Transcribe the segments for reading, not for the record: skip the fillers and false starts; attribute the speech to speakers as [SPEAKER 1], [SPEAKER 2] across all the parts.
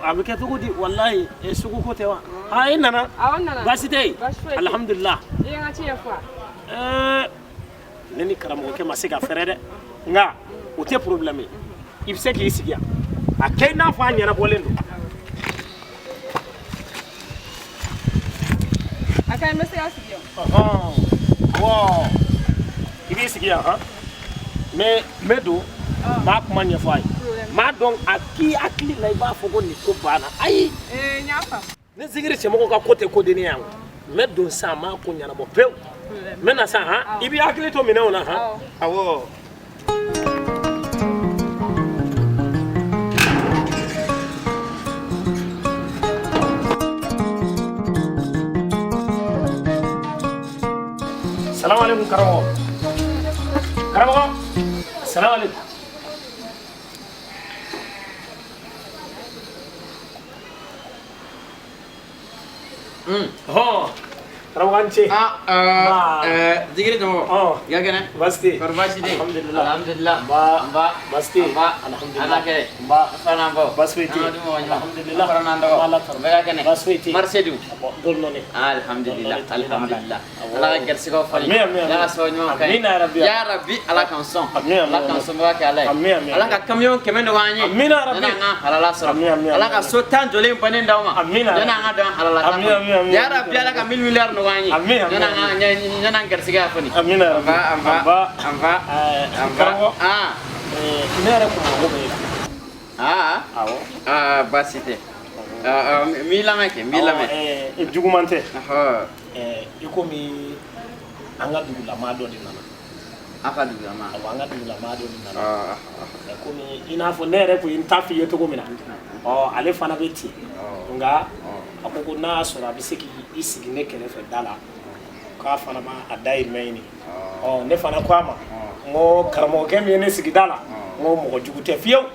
[SPEAKER 1] A bɛ kɛ cogo di? Walayi, sugu ko tɛ wa? Aa, e nana?
[SPEAKER 2] Awɔ, n nana.
[SPEAKER 1] Baasi tɛ yen?
[SPEAKER 2] Baasi foyi tɛ.
[SPEAKER 1] Alihamudulila.
[SPEAKER 2] I ye n ka ci ɲɛfɔ wa?
[SPEAKER 1] Ne ni karamɔgɔkɛ ma se ka fɛrɛ dɛ, nka o tɛ problème ye. I bɛ se k'i sigi yan, a kɛ i n'a fɔ a ɲɛnabɔlen don.
[SPEAKER 2] A ka ɲi, n bɛ se ka sigi yan.
[SPEAKER 1] Ɔhɔn, awɔ, i b'i sigi yan. Han, n bɛ don, n b'a kuma ɲɛfɔ a ye. N b'a dɔn a k'i hakili la, i b'a fɔ ko nin ko banna. Ayi.
[SPEAKER 2] Ee, n y'a faamu.
[SPEAKER 1] Ne zikiri cɛmɔgɔ ka ko tɛ ko denni yan. N bɛ don sisan, n b'a ko ɲɛnabɔ pewu. N bɛ na sisan. Han, i b'i hakili to minɛnw na. Han, awɔ. Salamu alaikum karamɔgɔ. Karamɔgɔ. Salamu alaikum. Hɔn, karamɔgɔ, an ce.
[SPEAKER 3] Ah, zikiri cɛmɔgɔ.
[SPEAKER 1] Ɔn.
[SPEAKER 3] I ka kɛnɛ?
[SPEAKER 1] Baasi tɛ yen.
[SPEAKER 3] Kɔri baasi tɛ yen?
[SPEAKER 1] Alhamdulillah.
[SPEAKER 3] Alhamdulillah.
[SPEAKER 1] Nba.
[SPEAKER 3] Nba.
[SPEAKER 1] Baasi tɛ yen.
[SPEAKER 3] Nba.
[SPEAKER 1] Alhamdulillah.
[SPEAKER 3] Ala kɛ.
[SPEAKER 1] Nba.
[SPEAKER 3] Fana baw.
[SPEAKER 1] Baasi foyi tɛ yen.
[SPEAKER 3] An ka du mɔgɔ ɲuman.
[SPEAKER 1] Alhamdulillah.
[SPEAKER 3] An fara n'an dɔgɔ.
[SPEAKER 1] Ala tanu.
[SPEAKER 3] Bɛɛ ka kɛnɛ.
[SPEAKER 1] Baasi foyi tɛ yen.
[SPEAKER 3] Marché dun?
[SPEAKER 1] Bon, dɔɔni dɔɔni.
[SPEAKER 3] Alhamdulillah.
[SPEAKER 1] Dɔɔni dɔɔni.
[SPEAKER 3] Alhamdulillah.
[SPEAKER 1] Awɔ.
[SPEAKER 3] Ala ka garisigɛw falen.
[SPEAKER 1] Amin, amin, amin.
[SPEAKER 3] Ala ka sababu ɲuman k'an ye.
[SPEAKER 1] Amina ya Rabbi.
[SPEAKER 3] Ya Rabbi, Ala k'an sɔn.
[SPEAKER 1] Amin, amin,
[SPEAKER 3] Ala k'an
[SPEAKER 1] amin.
[SPEAKER 3] sɔnbaga kɛ Ala ye.
[SPEAKER 1] Amin, amin,
[SPEAKER 3] Ala ka camion 100 nɔgɔya an ye.
[SPEAKER 1] Amina ya Rabbi.
[SPEAKER 3] Yanni an ka halala sɔrɔ.
[SPEAKER 1] Amin, amin,
[SPEAKER 3] Ala ka
[SPEAKER 1] amin.
[SPEAKER 3] so 10 jɔlen bannen d'aw ma.
[SPEAKER 1] Amina.
[SPEAKER 3] Yanni an ka don halala ta
[SPEAKER 1] Amin,
[SPEAKER 3] kɔnɔ.
[SPEAKER 1] amin, amin.
[SPEAKER 3] Ya Rabbi, Ala ka 1000 milliards nɔgɔya an ye.
[SPEAKER 1] Amin, amin,
[SPEAKER 3] Yanni an ka yanni an garisigɛ ka foni.
[SPEAKER 1] Amina ya Rabbi.
[SPEAKER 3] An fa, an fa.
[SPEAKER 1] Nba.
[SPEAKER 3] An fa. An fa.
[SPEAKER 1] Karamɔgɔ.
[SPEAKER 3] Ah.
[SPEAKER 1] Ne yɛrɛ kun mago bɛ e la.
[SPEAKER 3] Ah.
[SPEAKER 1] Awɔ.
[SPEAKER 3] Ah, baasi tɛ. Ah, ah, n b'i lamɛn kɛ, n b'i lamɛn.
[SPEAKER 1] Juguman tɛ.
[SPEAKER 3] Ɔhɔ.
[SPEAKER 1] I komi an ka dugulamaa dɔ de nana.
[SPEAKER 3] A ka dugulamaa.
[SPEAKER 1] Awɔ, an ka dugulamaa dɔ de nana.
[SPEAKER 3] Ah.
[SPEAKER 1] Komi i n'a fɔ ne yɛrɛ kun ye n ta f'i ye cogo min na, ɔ, ale fana bɛ ten. Nka a ko ko n'a y'a sɔrɔ a bɛ se k'i sigi ne kɛrɛfɛ da la, k'a fana b'a a dahirimɛ ɲini. Ɔ, ne fana ko a ma, n ko karamɔgɔkɛ min ye ne sigi da la, n ko mɔgɔ jugu tɛ fiyewu.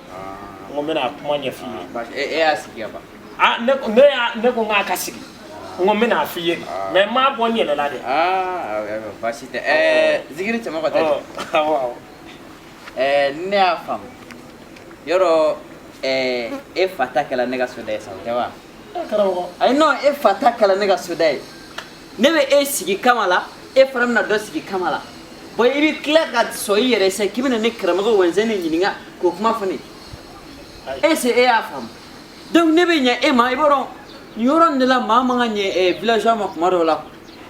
[SPEAKER 1] N ko n bɛna a kuma ɲɛf'i ye.
[SPEAKER 3] Baasi, e y'a sigi ka ban.
[SPEAKER 1] Ah, ne ko n k'a ka sigi, n ko n bɛna a f'i ye, mais n m'a bɔ n yɛrɛ la dɛ.
[SPEAKER 3] Ah, ayiwa, baasi tɛ. Zikiri cɛmɔgɔ tɛ.
[SPEAKER 1] Ɔ, awɔ, awɔ.
[SPEAKER 3] Ne y'a faamu. Yɔrɔ e fa ta kɛla ne ka soda ye sa, o tɛ wa?
[SPEAKER 1] Karamɔgɔ.
[SPEAKER 3] Ayi non, e fa ta kɛla ne ka soda ye. Ne bɛ e sigi kama la, e fana bɛna dɔ sigi kama la. Bon, i bɛ tila ka sɔn i yɛrɛ sisan k'i bɛna ne karamɔgɔ Wɛnzɛn ɲininka k'o kuma fɔ ne ye. Est-ce que e y'a faamu? Donc ne bɛ ɲɛ e ma, i b'a dɔn nin yɔrɔ in de la maa man ka ɲɛ villageois ma kuma dɔw la.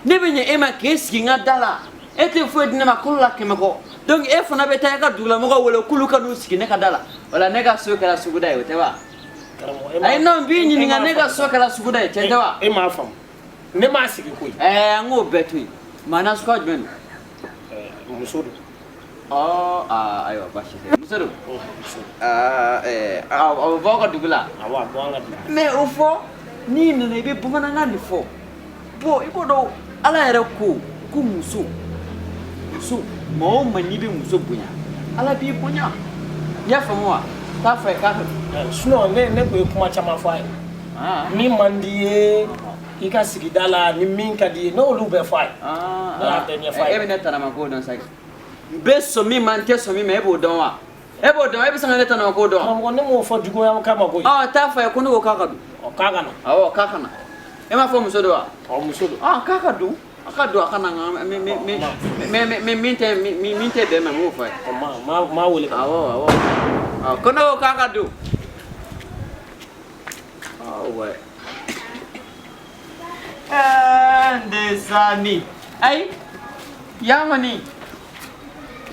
[SPEAKER 3] Ne bɛ ɲɛ e ma k'e sigi n ka da la, e tɛ foyi di ne ma kolo la 100 kɔ. Donc e fana bɛ taa e ka dugulamɔgɔw wele k'olu ka n'u sigi ne ka da la. O la ne ka so kɛra suguda ye, o tɛ wa? Ayi non, n b'i ɲininka, ne ka so kɛra suguda ye, tiɲɛ tɛ wa?
[SPEAKER 1] E m'a faamu. Ne m'a sigi koyi.
[SPEAKER 3] An k'o bɛɛ to yen. Maa nasuguya jumɛn don?
[SPEAKER 1] Muso don.
[SPEAKER 3] Ɔ, aa, ayiwa, baasi tɛ. Muso don?
[SPEAKER 1] Muso don.
[SPEAKER 3] Aa, a bɛ bɔ aw ka dugu la?
[SPEAKER 1] Awɔ, a bɔ an ka dugu la.
[SPEAKER 3] Mais o fɔ, n'i nana i bɛ bamanankan de fɔ. Bon, i b'o dɔn Ala yɛrɛ ko ko muso, muso, maa o maa n'i bɛ muso bonya, Ala b'i bonya. I y'a faamu wa? T'a fɔ a ye k'a ka don.
[SPEAKER 1] Sinon ne kun ye kuma caman fɔ a ye. Min man di ye i ka sigida la ni min ka di i ye, ne y'olu bɛɛ fɔ a ye. Ne y'a bɛɛ ɲɛfɔ a ye.
[SPEAKER 3] E bɛ ne tanamako dɔn sa. N bɛ sɔn min ma, n tɛ sɔn min ma, e b'o dɔn wa? E b'o dɔn, e bɛ se ka ne tanamako dɔn.
[SPEAKER 1] Karamɔgɔ, ne m'o fɔ juguya kama koyi.
[SPEAKER 3] Ɔ, t'a fɔ a ye ko ne ko k'a ka don.
[SPEAKER 1] Ɔ, k'a ka na.
[SPEAKER 3] Awɔ, k'a ka na. E m'a fɔ muso don wa?
[SPEAKER 1] Ɔ, muso don.
[SPEAKER 3] Ɔ, k'a ka don. A ka don, a ka na n ka min tɛ bɛn ma, n b'o fɔ a ye.
[SPEAKER 1] Ɔ, ma wele ka na.
[SPEAKER 3] Awɔ, awɔ. Ɔ, ko ne ko k'a ka don. Awɔ. Ndesani. Ayi, yan kɔni,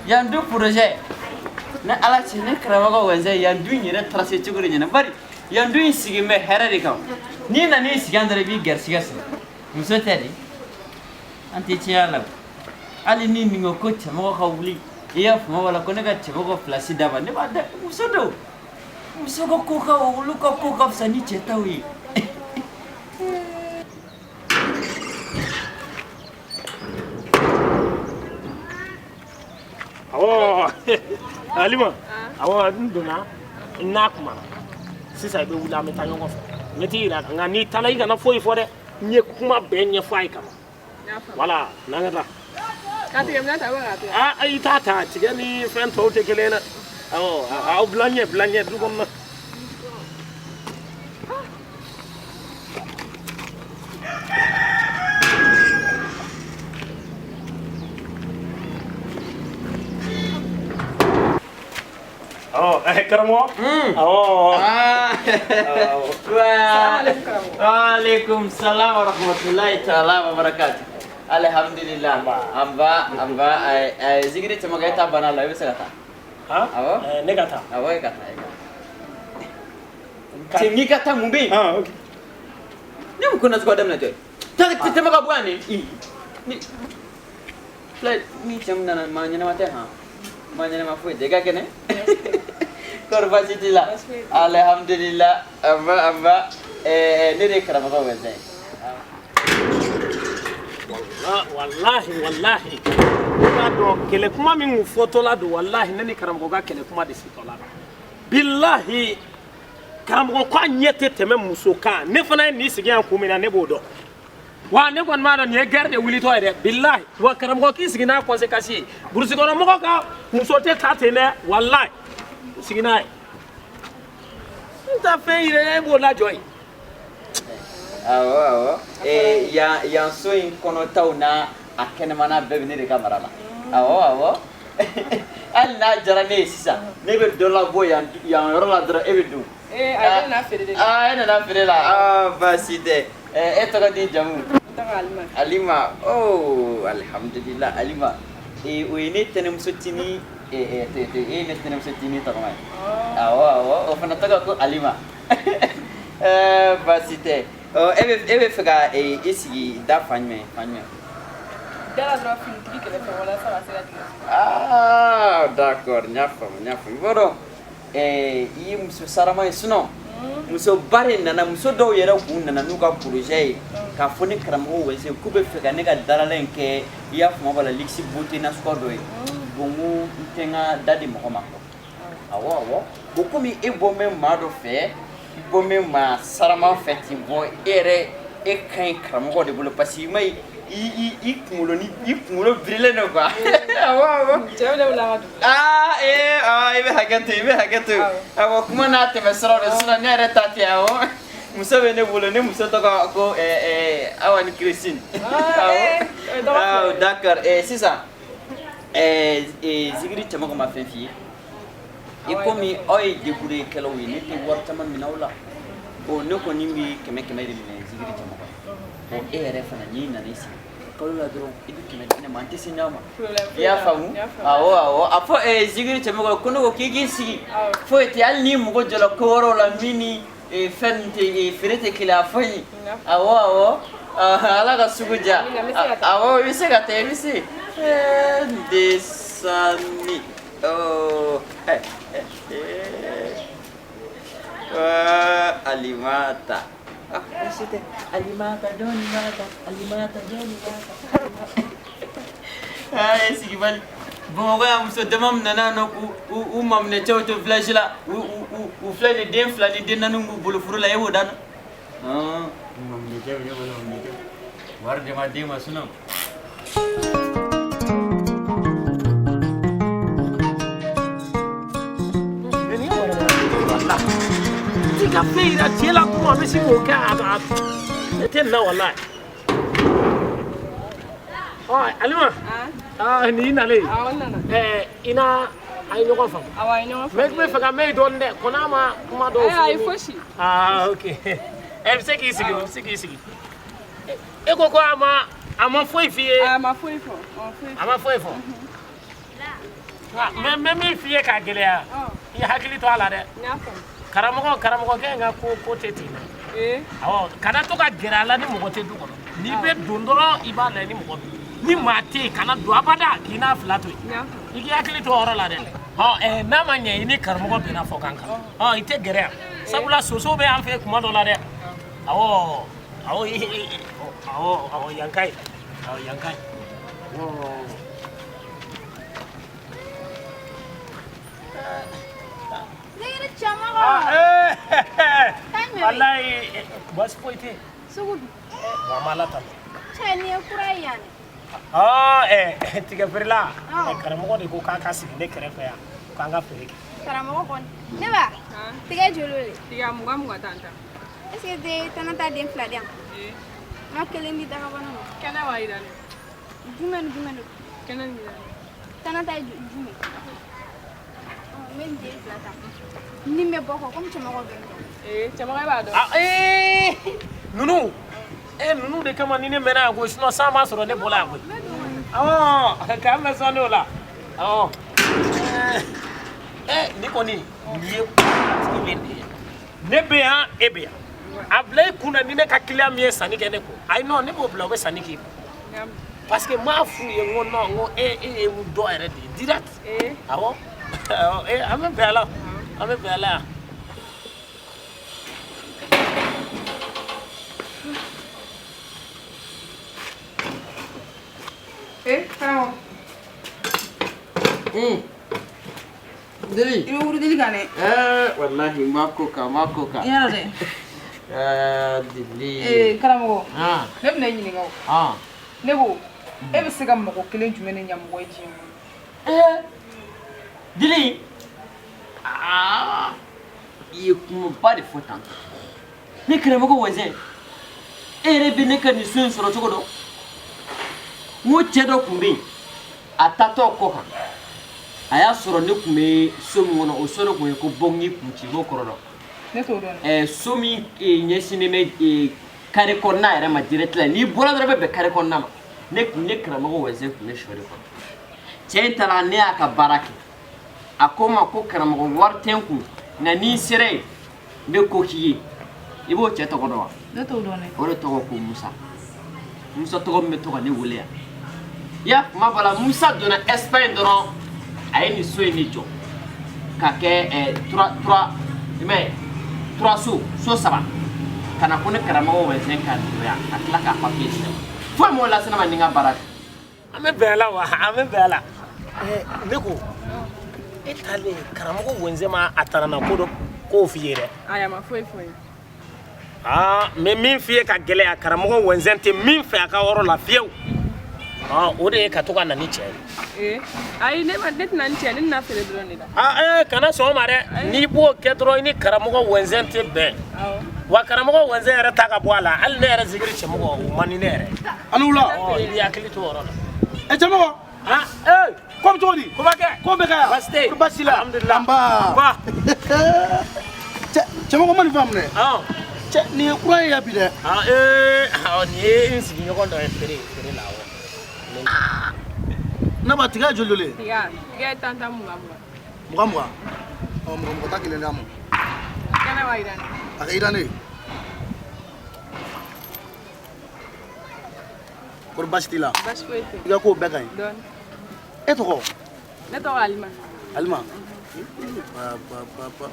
[SPEAKER 3] yan du projet. Ne Ala cɛ, ne karamɔgɔ Wɛnzɛn, yan du in yɛrɛ tracé cogo de ɲɛna. Bari yan du in sigi bɛ hɛrɛ de kan. N'i nan'i sigi yan dɔrɔn, i b'i garisigɛ sɔrɔ. Muso tɛ de. An tɛ tiɲɛ la o. Hali ni nin ko ko cɛmɔgɔ ka wuli, i y'a faamu wala ko ne ka cɛmɔgɔ place d'a ma, ne b'a da muso don. Muso ka ko ka olu ka ko ka fisa ni cɛ taw ye.
[SPEAKER 1] Awɔ, Alima, awɔ, n donna n n'a kumana sisan, i bɛ wuli, an bɛ taa ɲɔgɔn fɛ. N bɛ t'i yira nka n'i taara i kana foyi fɔ dɛ. N ye kuma bɛɛ ɲɛfɔ a ye ka ban. Voilà, n'an ka taa.
[SPEAKER 2] Ka tigɛ minɛ ta wa ka tigɛ?
[SPEAKER 1] Aa, i t'a ta, tigɛ ni fɛn tɔw tɛ kelen ye dɛ. Awɔ, aw bila ɲɛ, bila ɲɛ du kɔnɔ. Ɔ karamɔgɔ. Awɔ.
[SPEAKER 3] Wa alaikum salam wa rahmatullahi ta'ala wa barakatuh. Alhamdulillah. An ba an ba zikiri cɛman e ta banna la, i bɛ se ka taa.
[SPEAKER 1] Han?
[SPEAKER 3] Awɔ.
[SPEAKER 1] Ne ka taa?
[SPEAKER 3] Awɔ, e ka taa, e ka taa. Cɛ, n'i ka taa, mun bɛ yen?
[SPEAKER 1] Ah, ok.
[SPEAKER 3] Ne mun ko nasugu daminɛ tɛ? Taa tɛmɛ ka bɔ yan nin. Ni filɛ ni cɛ min nana, maa ɲɛnama tɛ han. Maa ɲɛnama foyi tɛ. I ka kɛnɛ? Kɔri baasi t'i la? Alhamdulillah. An ba an ba. Ne de ye karamɔgɔ Wɛzɛn ye.
[SPEAKER 1] Walahi, walahi, i b'a dɔn kɛlɛ kuma min kun fɔtɔla don, walahi, ne ni karamɔgɔ ka kɛlɛ kuma de sitɔla la. Bilahi, karamɔgɔ ko a ɲɛ tɛ tɛmɛ muso kan. Ne fana ye nin sigi yan kun min na, ne b'o dɔn. Wa ne kɔni b'a dɔn nin ye guerre de wulitɔ ye dɛ, bilahi. Wa karamɔgɔ k'i sigi n'a conséquence ye. Burusi kɔnɔ mɔgɔ ka muso tɛ taa ten dɛ, walahi. Sigi n'a ye, n ta fɛn yɛrɛ e b'o lajɔ yen.
[SPEAKER 3] Awɔ awɔ. Yan yan so in kɔnɔtaw n'a a kɛnɛmana bɛɛ bɛ ne de ka mara la. Awɔ awɔ. Hali n'a diyara ne ye sisan, ne bɛ dɔ labɔ yan yan yɔrɔ la dɔrɔn, e bɛ don.
[SPEAKER 2] Ee, a ne nana feere de la.
[SPEAKER 3] Aa, e nana feere la. Aa, baasi tɛ. E tɔgɔ ni jamu?
[SPEAKER 2] N tɔgɔ Alima.
[SPEAKER 3] Alima. Oh, alhamdulillah, Alima. O ye ne tɛnɛmuso tini, e ye ne tɛnɛmuso tini tɔgɔma ye. Awɔ awɔ, o fana tɔgɔ ko Alima. Baasi tɛ. Ɔ, e bɛ fɛ ka i sigi da fan jumɛn, fan jumɛn?
[SPEAKER 2] Da la dɔrɔn, finitigi kɛrɛfɛ, walasa ka se ka tigɛ.
[SPEAKER 3] Ah, d'accord, n y'a faamu, n y'a faamu. I b'a dɔn, i ye muso sarama ye, sinon musoba de nana. Muso dɔw yɛrɛ kun nana n'u ka projet ye k'a fɔ ne karamɔgɔ Wɛzɛn k'u bɛ fɛ ka ne ka darala in kɛ, i y'a faamu b'a la, luxe beauté nasuguya dɔ ye. Bon, n ko n tɛ n ka da di mɔgɔ ma. Awɔ awɔ. Bon, komi e bɔ bɛ maa dɔ fɛ, i bɔ bɛ maa sarama fɛ ten. Bɔn, e yɛrɛ e ka ɲi karamɔgɔ de bolo, parce que i ma ye, i kunkolo ni i kunkolo birilen don quoi. Awɔ awɔ.
[SPEAKER 2] Cɛ bɛ ne wele an ka dugu la.
[SPEAKER 3] Aa, ee, aa, i bɛ hakɛ to, i bɛ hakɛ to. Awɔ, kuma n'a tɛmɛ siraw de, sinon ne yɛrɛ ta tɛ. Awɔ, muso bɛ ne bolo, ne muso tɔgɔ ko Awa ni Christine. Awɔ. Awɔ, d'accord. Sisan zikiri cɛmɔgɔ ma fɛn f'i ye? I komi aw ye débrouiller kɛlaw ye, ne tɛ wari caman minɛ aw la. Bon, ne kɔni bɛ kɛmɛ kɛmɛ de minɛ zikiri cɛmɔgɔ. Bon, e yɛrɛ fana, n'i nana i sigi kalo la dɔrɔn, i bɛ 100 di ne ma, an tɛ se ɲɔgɔn ma. I y'a faamu? Awɔ awɔ. A fɔ zikiri cɛmɔgɔ ko ne ko k'i k'i sigi, foyi tɛ. Hali n'i mago jɔra ko wɛrɛw la min ni fɛn ninnu tɛ, feere tɛ kelen, a fɔ n ye. Awɔ awɔ. Ala ka sugu diya. Awɔ, i bɛ se ka taa, i bɛ se. Ndesani oh, Alimata. Ah, baasi tɛ. Alimata jɔnni mata, Alimata jɔnni mata. Ah, e sigibali. Bamakɔ yan, muso dama min nana yan nɔ k'u u maminɛ cɛw to village la, u filɛ nin, den fila ni den naani b'u bolo furu la, e b'o da dɔn. Maminɛ cɛ bɛ ne bolo, maminɛ cɛ. Wari de ma d'e ma sinon.
[SPEAKER 1] I ka fɛn yira cɛ la dɔrɔn, a bɛ se k'o kɛ. A ne tɛ nin na, walayi. Ɔ, Alima. Aa, nin y'i nalen ye?
[SPEAKER 2] Awɔ, n nana.
[SPEAKER 1] I n'a a ye ɲɔgɔn faamu?
[SPEAKER 2] Awɔ, a ye ɲɔgɔn faamu.
[SPEAKER 1] Mais n bɛ fɛ ka mɛn dɔɔnin dɛ, kɔnɔ ma kuma dɔw.
[SPEAKER 2] Ayi, ayi, fosi.
[SPEAKER 1] Aa, ok, ɛ bɛ se k'i sigi, bɛ se k'i sigi. E ko a ma foyi f'i ye?
[SPEAKER 2] A ma foyi fɔ, a ma foyi fɔ.
[SPEAKER 1] A ma foyi fɔ. Nka n bɛ min f'i ye k'a gɛlɛya, i hakili to a la dɛ.
[SPEAKER 2] N y'a faamu.
[SPEAKER 1] Karamɔgɔ, karamɔgɔkɛ in ka ko tɛ ten dɛ.
[SPEAKER 2] Ee.
[SPEAKER 1] Awɔ, kana to ka gɛrɛ a la ni mɔgɔ tɛ du kɔnɔ. N'i bɛ don dɔrɔn, i b'a lajɛ ni mɔgɔ bɛ yen. Ni maa tɛ yen, kana don abada k'i n'a fila to yen.
[SPEAKER 2] N y'a faamu.
[SPEAKER 1] I k'i hakili to o yɔrɔ la dɛ. Ɔ n'a ma ɲɛ i ni karamɔgɔ bɛnna fɔ kan kan, ɔ, i tɛ gɛrɛ yan, sabula soso bɛ an fɛ kuma dɔ la dɛ. Awɔ awɔ, awɔ awɔ, yan ka ɲi. Awɔ, yan ka ɲi. Awɔ.
[SPEAKER 4] Zikiri cɛmɔgɔ.
[SPEAKER 1] Ah,
[SPEAKER 4] Kan jumɛn bɛ yen?
[SPEAKER 1] Walayi, baasi foyi tɛ yen.
[SPEAKER 4] Sugu dun?
[SPEAKER 1] Wa ma Ala tanu.
[SPEAKER 4] Cɛ, nin ye kura ye yan dɛ.
[SPEAKER 1] Ɔ, tigɛ feerela.
[SPEAKER 4] Awɔ.
[SPEAKER 1] Karamɔgɔ de ko k'a ka sigi ne kɛrɛfɛ yan k'an ka feere kɛ.
[SPEAKER 4] Karamɔgɔ kɔni. Ne ba, tigɛ joli o de?
[SPEAKER 2] Tiga 20 20, tan tan.
[SPEAKER 4] Est ce que tɛ tana ta den fila di yan?
[SPEAKER 2] Ee.
[SPEAKER 4] N ka kelen di dagabana ma.
[SPEAKER 2] Kɛnɛ b'a yira ne.
[SPEAKER 4] Jumɛn ni jumɛn de?
[SPEAKER 2] Kɛnɛ ni yira ne.
[SPEAKER 4] Tana ta ye jumɛn? N bɛ nin den fila ta. Ni n bɛ bɔ kɔ komi cɛmɔgɔ bɛ n dɔn.
[SPEAKER 2] Ee cɛmɔgɔ b'a dɔn.
[SPEAKER 1] Ah, ninnu ninnu de kama ni ne mɛnna yan koyi, sinon san b'a sɔrɔ ne bɔla yan koyi. Awɔ, k'an bɛ sɔn o la. Awɔ. Nin kɔni nin ye kunnatigilen de ye. Ne bɛ yan, e bɛ yan. A bila i kun na ni ne ka client min ye sanni kɛ ne kun. Ayi non, ne b'o bila o bɛ sanni k'i kun. Parce que n m'a f'u ye n ko non, n ko e ye n dɔ yɛrɛ de ye direct. Awɔ. Awɔ, an bɛ bɛn a la. An bɛ bɛn a la yan.
[SPEAKER 2] Ee karamɔgɔ.
[SPEAKER 3] Deli.
[SPEAKER 2] I bɛ wurudili kan dɛ.
[SPEAKER 3] Walahi n b'a ko kan, n b'a ko kan.
[SPEAKER 2] I y'a dɔn dɛ.
[SPEAKER 3] Deli.
[SPEAKER 2] Ee karamɔgɔ.
[SPEAKER 3] Han.
[SPEAKER 2] Ne bɛna i ɲininka o.
[SPEAKER 3] Han.
[SPEAKER 2] Ne ko e bɛ se ka mɔgɔ kelen jumɛn de ɲa mɔgɔ ye diɲɛ kɔnɔ?
[SPEAKER 3] Deli. Aa. I ye kumaba de fɔ tan. Ne karamɔgɔ Wɛnzɛn, e yɛrɛ bɛ ne ka nin so in sɔrɔ cogo dɔn? N ko cɛ dɔ tun bɛ yen, a taatɔ kɔ kan, a y'a sɔrɔ ne tun bɛ so min kɔnɔ, o so de tun ye ko Bɔngi Kunci, i b'o kɔrɔ dɔn.
[SPEAKER 2] Ne t'o dɔn dɛ.
[SPEAKER 3] So min ɲɛsinnen bɛ carré kɔnɔna yɛrɛ ma direct la, n'i bɔra dɔrɔn i bɛ bɛn carré kɔnɔna ma. Ne kun ne karamɔgɔ Wɛnzɛn tun bɛ sɔ de kɔnɔ. Cɛ in taara, ne y'a ka baara kɛ. A ko n ma ko karamɔgɔ wari tɛ n kun, nka n'i sera yen, n bɛ ko k'i ye. I b'o cɛ tɔgɔ dɔn wa?
[SPEAKER 2] Ne t'o dɔn dɛ.
[SPEAKER 3] O de tɔgɔ ko Musa. Musa tɔgɔ min bɛ to ka ne wele yan. I y'a kuma fɔ la, Musa donna Espagne dɔrɔn, a ye nin so in de jɔ ka kɛ trois trois, i m'a ye, trois so, so saba. Ka na ko ne karamɔgɔ Wɛnzɛn ka don yan, ka tila k'a papiye di ne ma. Foyi m'o lase ne ma ni n ka baara tɛ.
[SPEAKER 1] An bɛ bɛn a la wa, an bɛ bɛn a la. Ne ko e taalen karamɔgɔ Wɛnzɛn ma a tana na ko dɔ k'o f'i ye dɛ.
[SPEAKER 2] Ayi, a ma foyi fɔ n ye.
[SPEAKER 1] Aa, n bɛ min f'i ye ka gɛlɛya, karamɔgɔ Wɛnzɛn tɛ min fɛ a ka yɔrɔ la fiyewu. O de ye ka to ka na ni cɛ ye.
[SPEAKER 2] Ayi, ne ma ne tɛna ni cɛ, ne nana feere dɔrɔn de la.
[SPEAKER 1] Aa, kana sɔn o ma dɛ. N'i b'o kɛ dɔrɔn, i ni karamɔgɔ Wɛnzɛn tɛ bɛn. Wa karamɔgɔ Wɛnzɛn yɛrɛ ta ka bɔ a la, hali ne yɛrɛ zikiri cɛmɔgɔ, o man di ne yɛrɛ.
[SPEAKER 5] A ni wula.
[SPEAKER 1] I b'i hakili to o yɔrɔ la.
[SPEAKER 5] Cɛmɔgɔ. Ko bɛ cogo di?
[SPEAKER 1] Ko b'a kɛ.
[SPEAKER 5] Ko bɛ kɛ yan.
[SPEAKER 1] Baasi tɛ yen.
[SPEAKER 5] Baasi la.
[SPEAKER 1] Alhamdulilah.
[SPEAKER 5] Nba.
[SPEAKER 1] Ba.
[SPEAKER 5] Cɛmɔgɔ ma nin faamu dɛ. Cɛ, nin ye kura ye yan bi dɛ.
[SPEAKER 1] Awɔ, nin ye n sigiɲɔgɔn dɔ ye feere la, awɔ.
[SPEAKER 5] Ne ba, tiga ye joli joli ye?
[SPEAKER 2] Tiga ye tan tan, mugan mugan.
[SPEAKER 5] Mugan mugan. Ɔ, mugan mugan ta kelen d'a ma.
[SPEAKER 2] Kɛnɛ b'a jira ne.
[SPEAKER 5] A ka yira ne ye. Kɔri baasi t'i la?
[SPEAKER 2] Baasi foyi tɛ.
[SPEAKER 5] I ka kow bɛɛ ka ɲi.
[SPEAKER 2] Dɔɔni.
[SPEAKER 5] E tɔgɔ?
[SPEAKER 2] Ne tɔgɔ Alima.
[SPEAKER 5] Alima. Ba ba ba ba.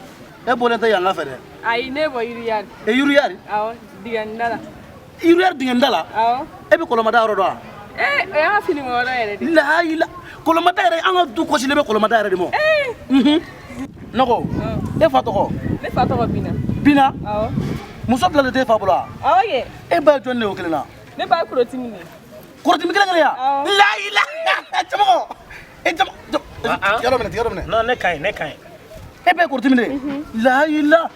[SPEAKER 5] E bɔlen tɛ yan fɛ dɛ.
[SPEAKER 2] Ayi, ne bɔ Yiriyari.
[SPEAKER 5] E, Yiriyari?
[SPEAKER 2] Awɔ, dingɛnda la.
[SPEAKER 5] Yiriyari dingɛnda la?
[SPEAKER 2] Awɔ.
[SPEAKER 5] E bɛ kɔlɔnmada yɔrɔ dɔn wa?
[SPEAKER 2] O y'an ka fini yɔrɔ yɛrɛ de.
[SPEAKER 5] Lahayila, kɔlɔnmada yɛrɛ, an ka du kɔsilen bɛ kɔlɔnmada yɛrɛ de ma. Ne ko, e fa tɔgɔ?
[SPEAKER 2] Ne fa tɔgɔ Bina.
[SPEAKER 5] Bina?
[SPEAKER 2] Awɔ.
[SPEAKER 5] Muso fila de t'e fa bolo wa?
[SPEAKER 2] Awɔ kɛ.
[SPEAKER 5] E ba ye jɔn de ye o kelen na?
[SPEAKER 2] Ne ba ye Korotimi de ye.
[SPEAKER 5] Korotimi kelen kelen ya?
[SPEAKER 2] Awɔ.
[SPEAKER 5] Lahayila, cɛmɔgɔ. E cɛmɔgɔ. Tigɛ dɔ minɛ, tigɛ dɔ minɛ.
[SPEAKER 1] Non, ne ka ɲi, ne ka ɲi.
[SPEAKER 5] E bɛɛ ye Korotimi de ye? Lahayila.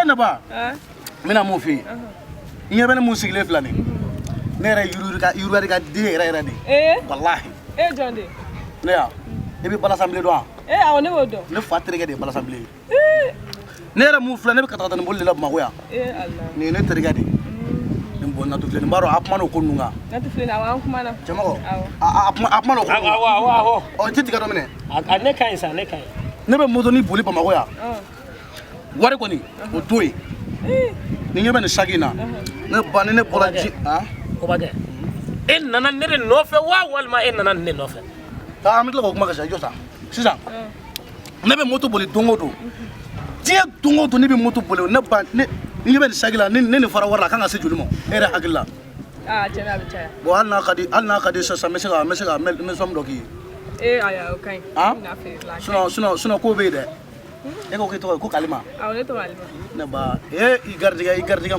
[SPEAKER 5] Ne ba. N bɛna mun f'i ye? I ɲɛ bɛ ne mun sigilen filɛ nin ye? Ne yɛrɛ Yiriyari ka den yɛrɛ yɛrɛ de ye. Walahi.
[SPEAKER 2] E ye jɔn de ye?
[SPEAKER 5] Ne ya, i bɛ Balasanbilen dɔn wa?
[SPEAKER 2] Awɔ, ne b'o dɔn.
[SPEAKER 5] Ne fa terikɛ de ye Balasanbilen ye. Ne yɛrɛ mun filɛ, ne bɛ katakatanin boli de la Bamakɔ yan.
[SPEAKER 2] Ala.
[SPEAKER 5] Nin ye ne terikɛ de ye. Nin bɔn Natu filɛ nin b'a dɔn a kumana o ko ninnu kan.
[SPEAKER 2] Natu filɛ nin, awɔ, an kumana.
[SPEAKER 5] Cɛmɔgɔ.
[SPEAKER 2] Awɔ.
[SPEAKER 5] A kumana o ko ninnu kan.
[SPEAKER 1] Awɔ, awɔ, awɔ.
[SPEAKER 5] Ɔ, i tɛ tiga dɔ minɛ?
[SPEAKER 1] A ne ka ɲi sa, ne ka ɲi.
[SPEAKER 5] Ne bɛ motoni boli Bamakɔ yan. Wari kɔni, o to yen. Ni ɲɛ bɛ nin saki in na, ne ba ni ne bɔra ji.
[SPEAKER 1] Kobakɛ, e nana ne de nɔfɛ wa, walima e nana ne nɔfɛ?
[SPEAKER 5] Aa, an bɛ tila k'o kuma kɛ sa, i jɔ sa. Sisan, ne bɛ moto boli don o don. Diɲɛ don o don ne bɛ moto boli, ne ba ne ni ɲɛ bɛ nin saki la, ne nin fara wari la, a kan ka se joli ma? E yɛrɛ hakili la.
[SPEAKER 2] Aa, tiɲɛ na a bɛ caya.
[SPEAKER 5] Bon, hali n'a ka di, hali n'a ka di sisan, n bɛ se ka n bɛ se ka n bɛ somme dɔ k'i ye.
[SPEAKER 2] Ayi, o ka ɲi.
[SPEAKER 5] Han?
[SPEAKER 2] N bɛna feere la.
[SPEAKER 5] Sinon ko bɛ yen dɛ. E ko k'i tɔgɔ ye ko Kalima.
[SPEAKER 2] Awɔ, ne tɔgɔ Alima.
[SPEAKER 5] Ne ba, i garijɛgɛ, i garijɛgɛ.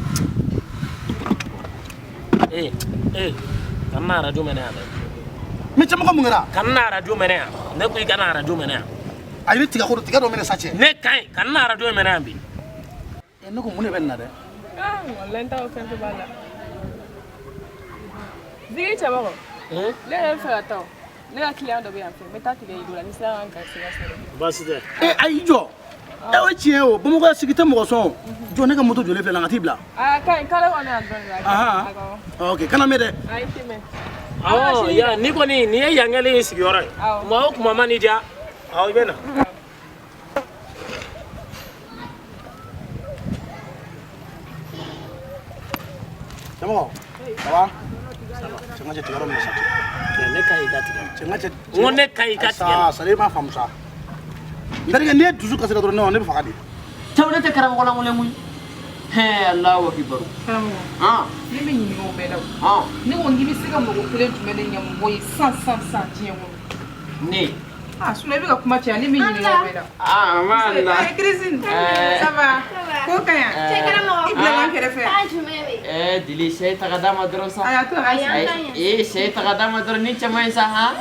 [SPEAKER 1] Kana na arajo mɛnɛ yan dɛ.
[SPEAKER 5] Mais cɛmɔgɔ mun kɛra?
[SPEAKER 1] Kana na arajo mɛnɛ yan. Ne ko i kana arajo mɛnɛ yan.
[SPEAKER 5] Ayi, ne tiga ko tiga dɔ minɛ sa cɛ.
[SPEAKER 1] Ne ka ɲi, kana na arajo mɛnɛ yan bi.
[SPEAKER 5] Ne ko mun de bɛ nin na dɛ?
[SPEAKER 2] Aa, walahi n t'a dɔn fɛn fɛn b'a la. Zigi cɛmɔgɔ. Ne yɛrɛ bɛ fɛ ka taa o. Ne ka client dɔ bɛ yan fɛ, n bɛ taa tigɛ yir'u la, ni sera ka n garisɛgɛ sɔrɔ.
[SPEAKER 1] Baasi tɛ.
[SPEAKER 5] E ayi jɔ. E o ye tiɲɛ ye o, Bamakɔ sigi tɛ mɔgɔ sɔn o. Jɔ ne ka moto jɔlen filɛ la, n ka t'i bila.
[SPEAKER 2] Aa, ka ɲi, k'ale kɔni yan dɔɔnin.
[SPEAKER 5] Ahan. Ok, kana mɛn dɛ.
[SPEAKER 2] Ayi, tɛ mɛn.
[SPEAKER 1] Awɔ, ya ni kɔni nin ye yan kɛlen ye sigiyɔrɔ ye.
[SPEAKER 2] Awɔ.
[SPEAKER 1] Kuma o kuma ma n'i diya, awɔ i bɛ na.
[SPEAKER 5] Cɛmɔgɔ, ça va? Cɛ n ka cɛ tigɛ yɔrɔ min na sa.
[SPEAKER 1] Ne ka ɲi i ka tigɛ.
[SPEAKER 5] Cɛ n ka cɛ.
[SPEAKER 1] N ko ne ka ɲi i ka tigɛ.
[SPEAKER 5] Sa, sa, e m'a faamu sa. N terikɛ, n'i ye dusu kasira dɔrɔn ne bɛ faga de.
[SPEAKER 3] Cɛw ne tɛ karamɔgɔ lankolon koyi. Hɛn Alahu akibaru.
[SPEAKER 2] Karamɔgɔ,
[SPEAKER 3] Han
[SPEAKER 2] ne bɛ ɲininka o bɛɛ la o.
[SPEAKER 3] han.
[SPEAKER 2] Ne ko k'i bɛ se ka mɔgɔ kelen jumɛn de ɲɛ mɔgɔ ye san san san diɲɛ kɔnɔ?
[SPEAKER 3] Ne.
[SPEAKER 2] Ah, sinon i bɛ ka kuma caya, ne bɛ ɲininka o bɛɛ la.
[SPEAKER 3] Ah ma la.
[SPEAKER 2] Eh, Christine,
[SPEAKER 3] Eh.
[SPEAKER 2] ça va?
[SPEAKER 4] Ça va.
[SPEAKER 2] Ko ka ɲi?
[SPEAKER 4] Cɛ karamɔgɔ.
[SPEAKER 2] I bila n kɛrɛfɛ.
[SPEAKER 4] Taa jumɛn bɛ yen?
[SPEAKER 3] Dili sɛ ta ka d'a ma dɔrɔn sa.
[SPEAKER 2] Ayi, a to a ka
[SPEAKER 4] Ayi,
[SPEAKER 2] sigi.
[SPEAKER 4] an ka ɲi.
[SPEAKER 3] Ee sɛ ta ka d'a ma dɔrɔn ni cɛ man ɲi sa han.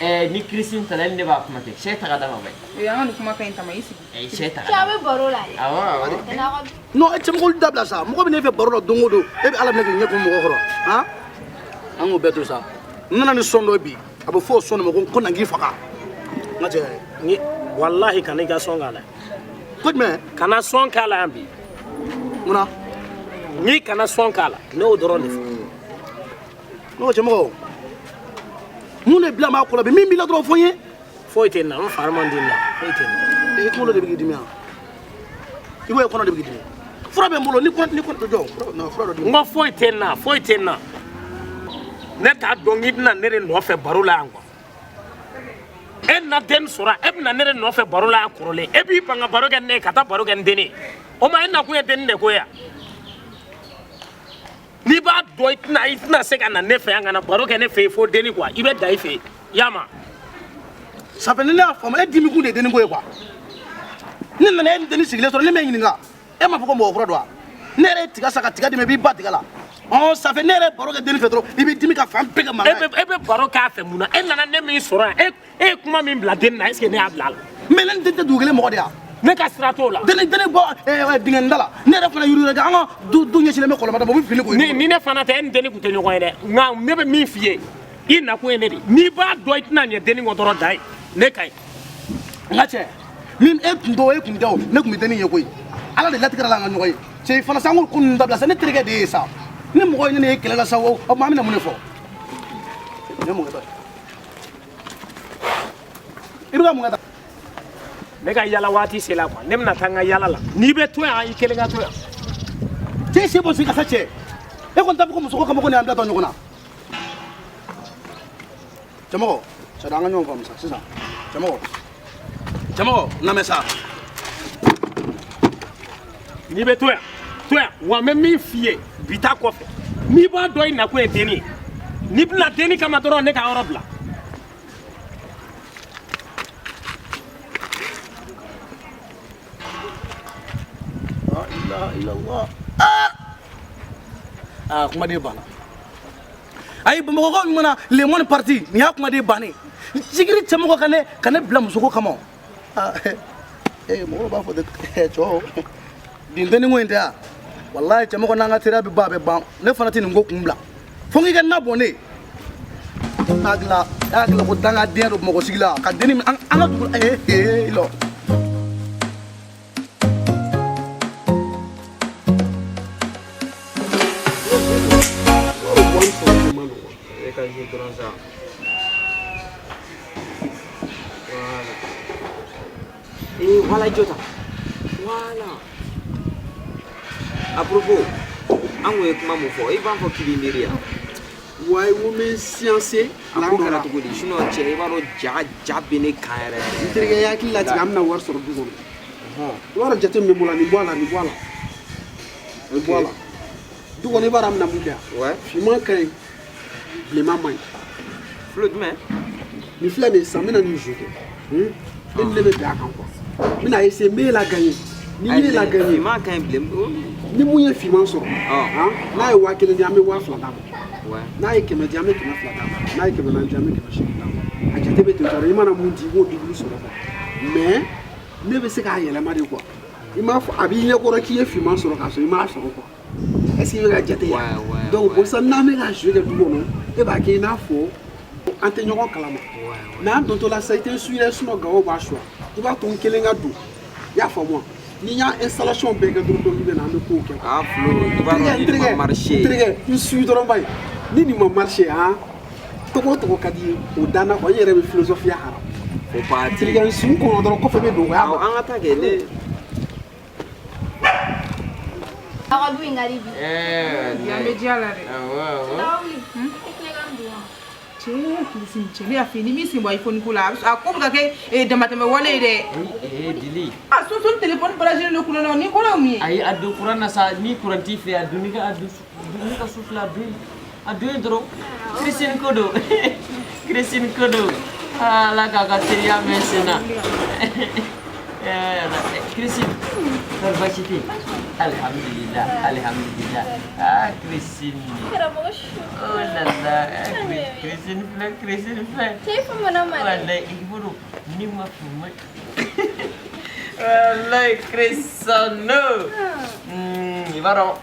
[SPEAKER 3] Ni Christine tala ni ne b'a kuma kɛ sɛ ta ka d'a ma bayi.
[SPEAKER 2] Ee, an ka nin kuma ka ɲi tama, i sigi.
[SPEAKER 3] Sɛ ta ka
[SPEAKER 4] Cɛ
[SPEAKER 3] d'a
[SPEAKER 4] aw
[SPEAKER 3] ma.
[SPEAKER 4] bɛ baro la dɛ.
[SPEAKER 3] Awɔ awɔ.
[SPEAKER 5] Non, e cɛmɔgɔ olu dabila sa. Mɔgɔ bɛ n'e fɛ baro la don o don, e bɛ Ala minɛ k'i ɲɛ kun mɔgɔ kɔrɔ. Han? An k'o bɛɛ to sa. N nana ni sɔn dɔ ye bi, a bɛ fɔ o sɔn de ma ko na n k'i faga. N ka cɛ.
[SPEAKER 1] Ni walahi kana i ka sɔn k'a la.
[SPEAKER 5] Ko jumɛn?
[SPEAKER 1] Kana sɔn k'a la yan bi.
[SPEAKER 5] Munna?
[SPEAKER 1] N'i kana sɔn k'a la, ne y'o dɔrɔn de fɔ.
[SPEAKER 5] Ne ko cɛmɔgɔ, mun de bila maa ko la bi? Min b'i la dɔrɔn fɔ n ye.
[SPEAKER 1] Foyi tɛ n na, n fari man di n na, foyi tɛ n na.
[SPEAKER 5] I kunkolo de bɛ k'i dimi wa? I ko e kɔnɔ de bɛ k'i dimi. Fura bɛ n bolo, ni kɔnɔ ni kɔnɔ jɔ, non, fura dɔ di.
[SPEAKER 1] N ko foyi tɛ n na, foyi tɛ n na. Ne t'a dɔn k'i bɛna ne de nɔfɛ baro la yan quoi. E na den sɔrɔ, e bɛna ne de nɔfɛ baro la yan kɔrɔlen. E b'i ban ka baro kɛ ne ye ka taa baro kɛ n denni ye. O ma e nakun ye denni de ko ye wa? N'i b'a dɔn i tɛna se ka na ne fɛ yan ka na baro kɛ ne fɛ yen fo denni quoi. I bɛ dan i fɛ yen. I y'a mɛn?
[SPEAKER 5] Ça fait ni ne y'a faamu, e dimi kun de ye denni ko ye quoi. Ne nana e ni denni sigilen sɔrɔ, ne m'e ɲininka. E m'a fɔ ko mɔgɔ kura don wa? Ne yɛrɛ ye tiga san ka tiga d'i ma, i b'i ba tiga la. Ɔn, ça fait ne yɛrɛ ye baro kɛ denni fɛ dɔrɔn, i b'i dimi ka fan bɛɛ kɛ mankan ye.
[SPEAKER 1] E bɛ baro k'a fɛ mun na? E nana ne min sɔrɔ yan, e ye kuma min bila denni na, est ce que ne y'a bila a la?
[SPEAKER 5] Mais ne ni den tɛ dugu kelen mɔgɔ de ya.
[SPEAKER 1] Ne ka sira t'o la.
[SPEAKER 5] Denni denni bɔ dingɛ da la, ne yɛrɛ fana yiri yɛrɛ an ka du ɲɛsinnen bɛ kɔlɔnba da ma, o bɛ fini ko.
[SPEAKER 1] Ni ne fana tɛ, e ni denni tun tɛ ɲɔgɔn ye dɛ. Nka ne bɛ min f'i ye, i nakun ye ne de ye. N'i b'a dɔn i tɛna ɲɛ denni kɔ dɔrɔn dan ye. Ne ka ɲi.
[SPEAKER 5] N ka cɛ, min e kun t'o, e kun tɛ o, ne kun bɛ denni ye koyi. Ala de latigɛra la an ka ɲɔgɔn ye. Cɛ fana sa, an k'o ko ninnu dabila sa, ne terikɛ de ye sa. Ni mɔgɔ ye ne ye kɛlɛ la sa, o tuma an bɛna mun de fɔ? Nin ye mun kɛ ta ye? I bɛ ka mun kɛ ta?
[SPEAKER 1] Ne ka yala waati sera quoi. Ne bɛna taa n ka yala la. N'i bɛ to yan, i kelen ka to yan.
[SPEAKER 5] Cɛ, sen bɔ sen ka sa cɛ. E kɔni t'a fɔ ko musoko kama ko nin y'an bila tɔ ɲɔgɔn na. Cɛmɔgɔ, sari an ka ɲɔgɔn faamu sa sisan. Cɛmɔgɔ, cɛmɔgɔ, lamɛn sa.
[SPEAKER 1] N'i bɛ to yan, to yan. Wa n bɛ min f'i ye bi ta kɔfɛ, n'i b'a dɔn i nakun ye denni ye, n'i bɛna denni kama dɔrɔn ne ka yɔrɔ bila.
[SPEAKER 5] La ilaha illallah. Ah! Ah, kumaden banna. Ayi, Bamakɔkaw ɲuman na le monde parti, nin y'a kumaden bannen. Jigiri cɛmɔgɔ ka ne bila musoko kama. Ah, eh, mɔgɔw b'a fɔ de cɔ. Nin denni ko in tɛ wa? Walahi cɛmɔgɔ n'an ka teriya bɛ ban, a bɛ ban. Ne fana tɛ nin ko kun bila. Fo n k'i ka na bɔn ne ye. Ne hakili la ko dangadenya don Bamakɔ sigi la ka denni an ka dugu ee ee lɔ.
[SPEAKER 3] E ka jouer dɔrɔn sa. Voilà. Eh, voilà i jɔ tan. Voilà. À propos, an kun ye kuma mun fɔ, i b'a fɔ k'i b'i miiri yan.
[SPEAKER 6] Wayi, n ko n bɛ siyanse.
[SPEAKER 3] A ko kɛra cogo di? Sinon cɛ, i b'a dɔn ja bɛ ne kan yɛrɛ yɛrɛ.
[SPEAKER 6] N terikɛ, i hakili latigɛ, an bɛna wari sɔrɔ du kɔnɔ. I b'a dɔn jate min bɛ n bolo, nin bɔ a la, nin bɔ a la. Nin bɔ a la. Du kɔnɔ, i b'a dɔn an bɛna mun kɛ yan? Finman ka ɲi, bilenman man ɲi.
[SPEAKER 3] Filo jumɛn?
[SPEAKER 6] Nin filɛ nin ye sisan, n bɛna nin jeu kɛ. E ni ne bɛ bɛn a kan quoi. N bɛna essayer, n bɛ e la gagner. Ni n ye la gagner.
[SPEAKER 3] Finman ka ɲi bilen.
[SPEAKER 6] Ni mun ye finman sɔrɔ, n'a ye 1000 di, an bɛ 2000 d'a ma. N'a ye 100 di, an bɛ 200 d'a ma. N'a ye 400 di, an bɛ 800 d'a ma. A jate bɛ ten tɔ, i mana mun di, i b'o double sɔrɔ quoi. Mais ne bɛ se k'a yɛlɛma de quoi. I m'a fɔ a b'i ɲɛkɔrɔ k'i ye finman sɔrɔ k'a sɔrɔ i m'a sɔrɔ quoi. Est-ce que i bɛ ka jate ya? Donc bon, sisan n'an bɛ ka jeu kɛ du kɔnɔ, e b'a kɛ i n'a fɔ An tɛ ɲɔgɔn kalama. Mais an dontɔ la sisan, i tɛ n suit dɛ, sinon Gawo b'a suwa. I b'a to n kelen ka don. I y'a faamu wa? Ni n y'a installation bɛɛ kɛ dɔrɔn, donc i bɛ na, an bɛ kow kɛ.
[SPEAKER 7] Ah Flo, i b'a dɔn ni nin ma marché.
[SPEAKER 6] N terikɛ, n suit dɔrɔn ba ye. Ni nin ma marché han, tɔgɔ o tɔgɔ ka di ye, o danna quoi. N yɛrɛ bɛ philosophie haram.
[SPEAKER 7] Faut pas.
[SPEAKER 6] N terikɛ, n suit, n kɔnɔ dɔrɔn, kɔfɛ bɛ don o y'a
[SPEAKER 7] Awɔ, an ka taa kɛ ne.
[SPEAKER 4] Aw ka du in ka di bi.
[SPEAKER 7] Ɛɛ
[SPEAKER 2] Bi an bɛ diya la dɛ.
[SPEAKER 7] Awɔ, awɔ.
[SPEAKER 4] Taa wuli. E tilegan dun wa?
[SPEAKER 2] Cɛ, Kilisi, cɛ, ne y'a f'i ye n'i m'i sen bɔ iPhone ko la, a ko bɛ ka kɛ damatɛmɛ wale ye dɛ.
[SPEAKER 3] Ee Dili.
[SPEAKER 2] A sunsun téléphone branché don kunna na, ni kɔrɔ ye mun ye?
[SPEAKER 3] Ayi, a don kuran na sa, ni kuran t'i fɛ, a don ka a don ni ka su fila, a don yen dɔrɔn. Christine ko don, Christine ko don, Ala k'a ka teriya mɛn sen na. Christine, kɔri baasi tɛ yen? Alihamudulila, alihamudulila. Ah Christine.
[SPEAKER 4] Karamɔgɔ su.
[SPEAKER 3] Oh là là, Christine filɛ, Christine filɛ.
[SPEAKER 4] Cɛ, i famana ma dɛ.
[SPEAKER 3] Walayi, i bolo ni ma fama. Walayi Cristiano. I b'a dɔn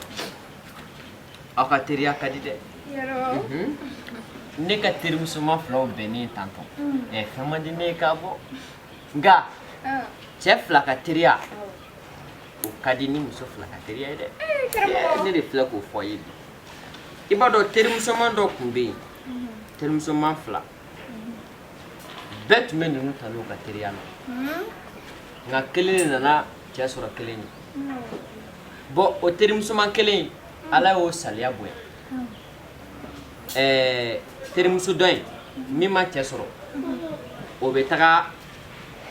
[SPEAKER 3] aw ka teriya ka di dɛ.
[SPEAKER 4] Yɔrɔ.
[SPEAKER 3] Ne ka terimusoma filaw bɛnnen tantɔ. Ɛ fɛn man di ne ye k'a bɔ. Nka cɛ fila ka teriya, o ka di ni muso fila ka teriya ye dɛ. Ne de filɛ k'o fɔ i ye bi. I b'a dɔn terimusoman dɔ tun bɛ yen. Terimusoman fila. Bɛɛ tun bɛ ninnu ta n'u ka teriya la. Nka kelen de nana cɛ sɔrɔ kelen ye. Bon, o terimusoman kelen in, Ala y'o saliya bonya. Ɛɛ terimuso dɔ in min ma cɛ sɔrɔ, o bɛ taga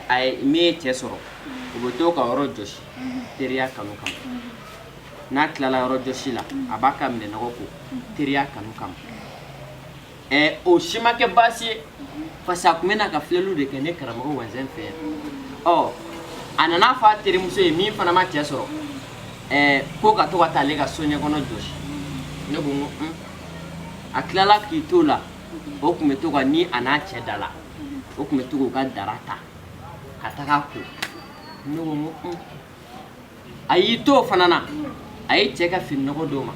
[SPEAKER 3] a ye min ye cɛ sɔrɔ, o bɛ t'o ka yɔrɔ jɔsi teriya kanu kama. N'a tilala yɔrɔ jɔsi la, a b'a ka minɛnɔgɔ ko teriya kanu kama. Ɛɛ o si ma kɛ baasi ye, parce que a tun bɛ na ka filɛliw de kɛ ne karamɔgɔ Wɛnzɛn fɛ yan. Ɔ a nana fɔ a terimuso ye min fana ma cɛ sɔrɔ, ɛɛ ko ka to ka taa ale ka so ɲɛkɔnɔ jɔsi. Ne ko n ko un. A tilala k'i t'o la, o tun bɛ to ka ni a n'a cɛ da la, o tun bɛ to k'u ka dara ta ka taga ko. Ne ko n ko un. A y'i to o fana na, a ye cɛ ka fininɔgɔ d'o ma